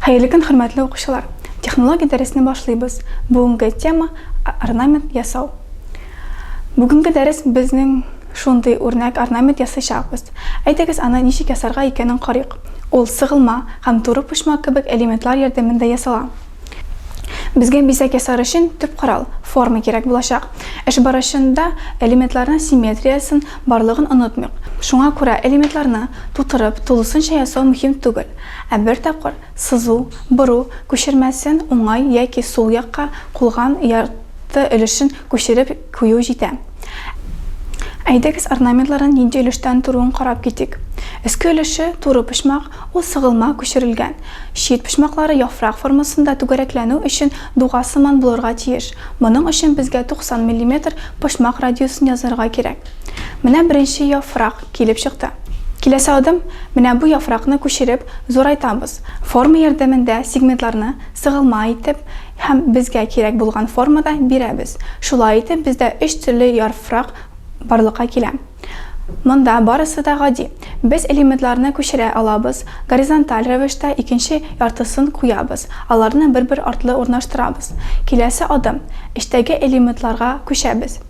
Хәерле көн, хөрмәтле укучылар! Технология дәресне башлыйбыз. Бүгенге тема орнамент ясау. Бүгенге дәрес безнең шундый үрнәк орнамент ясыйчакбыз. Әйдәгез аны ничек ясарга икәнен карыйк. Ул сыгылма һәм туры почмак кебек элементлар ярдәмендә ясала. Безгә бизәк ясар өчен төп корал, форма кирәк булачак. Эш барышында элементларның симметриясен барлыгын онытмыйк. Шуңа күрә элементларны тутырып, тулысынча ясау мөһим түгел, ә бер тапкыр сызу, бору күчермәсен уңай яки сул якка кулган ярты өлешен күчереп кую җитә. Әйдәгез орнаментларның нинди өлештән торуын карап китик. Өске өлеше туры почмак, ул сыгылма күчерелгән. Чит почмаклары яфрак формасында түгәрәкләнү өчен дуга сыман булырга тиеш. Моның өчен безгә 90 миллиметр почмак радиусын язарга кирәк. Менә беренче яфрак килеп чыкты. Киләсе адым, менә бу яфракны күчереп, зурайтабыз. Форма ярдәмендә сегментларны сыгылма итеп һәм безгә кирәк булган формада бирәбез. Шулай итеп, бездә өч төрле яфрак барлыкка килә. Монда барысы да гади. Без элементларны күчерә алабыз, горизонталь рәвештә икенче яртысын куябыз, аларны бер-бер артлы урнаштырабыз. Киләсе адым, эчтәге элементларга күчәбез.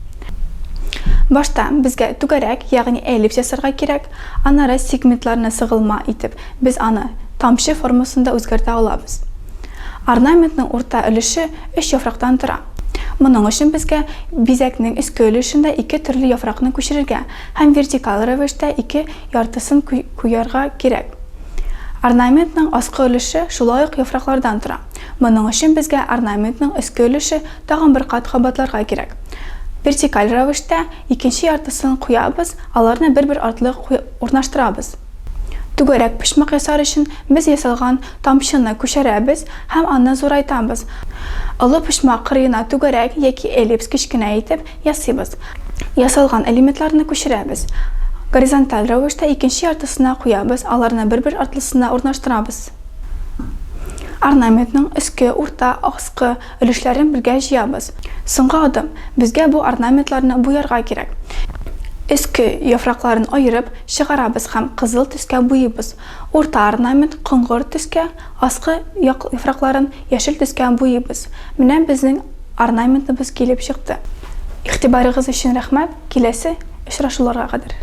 Башта безгә түгәрәк, ягъни эллипс ясарга кирәк, аннары сегментларны сыгылма итеп, без аны тамчы формасында үзгәртә алабыз. Орнаментның урта өлеше өч яфрактан тора. Моның өчен безгә бизәкнең өске өлешендә ике төрле яфракны күчерергә һәм вертикаль рәвештә ике яртысын куярга кирәк. Орнаментның аскы өлеше шулай ук яфраклардан тора. Моның өчен безгә орнаментның өске өлеше тагын бер кат кабатларга кирәк. Вертикаль рәвештә икенче яртысын куябыз, аларны бер-бер артлы урнаштырабыз. Түгәрәк почмак ясар өчен без ясалган тамчыны күчерәбез һәм аны зурайтабыз. Олы почмак кырыена түгәрәк яки эллипс кечкенә итеп ясыйбыз. Ясалган элементларны күчерәбез. Горизонталь рәвештә икенче яртысына куябыз, аларны бер-бер артлысына урнаштырабыз. Орнаментның өске, урта, аскы өлешләрен бергә җыябыз. Соңгы адым, безгә бу орнаментларны буярга кирәк. Өске яфракларын аерып чыгарабыз һәм кызыл төскә буйыйбыз. Урта орнамент коңгырт төскә, аскы як яфракларын яшел төскә буйыйбыз. Менә безнең орнаментыбыз килеп чыкты. Игътибарыгыз өчен рәхмәт, киләсе очрашуларга кадәр.